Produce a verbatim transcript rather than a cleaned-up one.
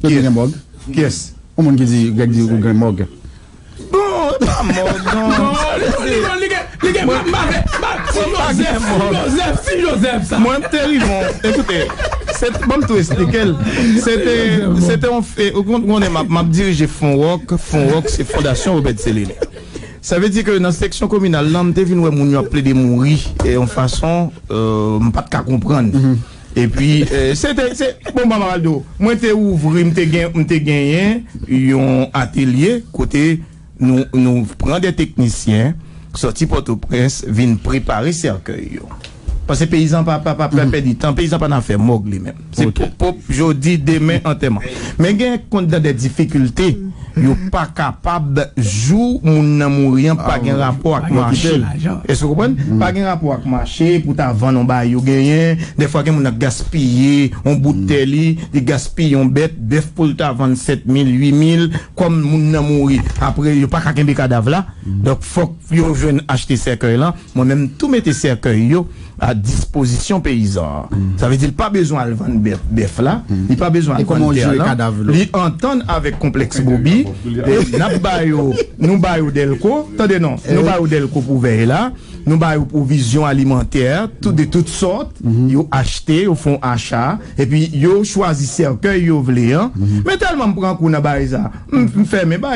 Yo te gen mòg? Kiyès? Yon moun ki di, Grèg di ou gen mòg. Bon, e pa mòg, non. Non, li, li, li gen, li gen, m pa, m pa, m pa, si Joseph, si Joseph, si Joseph, sa. Mwen, m te rive, ekoute, se, bon, m tou esplike l. Se te, se te yon, e, ou konn, konnen m ap, m ap dirije Fon Wòk. Fon Wòk, se Fondasyon Robert Cellini. Sa vle di ke nan seksyon kominal lan, m te vin wè moun yo ap plede mouri, e, yon fason, e, m pa t ka konprann. Epi, e, se te, se, bon, Mamaldo, mwen te ouvri, m te gen, m te genyen yon atelye kote nou, nou pran de teknisyen, sòti Pòtoprens, vin prepare sèkèy yo. Paske peyizan pa, pa, pa, pa pèdi tan, peyizan pa nan afè mòg li menm. Se pwòp, pwòp, jodi, demen, antèman. Men gen konn dan de difikilte, yo pa kapab, jou moun nan mouri an, pa gen rapò ak mache. Èske w konprann? Pa gen rapò ak mache pou ta vann yon bagay yo genyen. Dèfwa gen moun ap gaspiye yon bout tè li, li gaspiye yon bèt, bèf pou l ta vann sèt mil, uit mil, kòm moun nan mouri. Apre, yo pa ka kenbe kadav la. Donk, fòk yo jwenn achte sèkèy lan. Mwen menm, tou mete sèkèy yo a dispozisyon peyizan an. Sa vle di, li pa bezwen al vann bèf, bèf la, li pa bezwen al vann tè lan. Li antann avèk Konplèks Bobi, e n ap ba yo, nou ba yo dèlko, tande non, nou ba yo dèlko pou vèy la, nou ba yo pwovizyon alimantè, tout, de tout sòt, yo achte, yo fè yon acha, epi yo chwazi sèkèy yo vle an. Men tèlman m pran kou nan bagay sa, m, m fèmen bagay.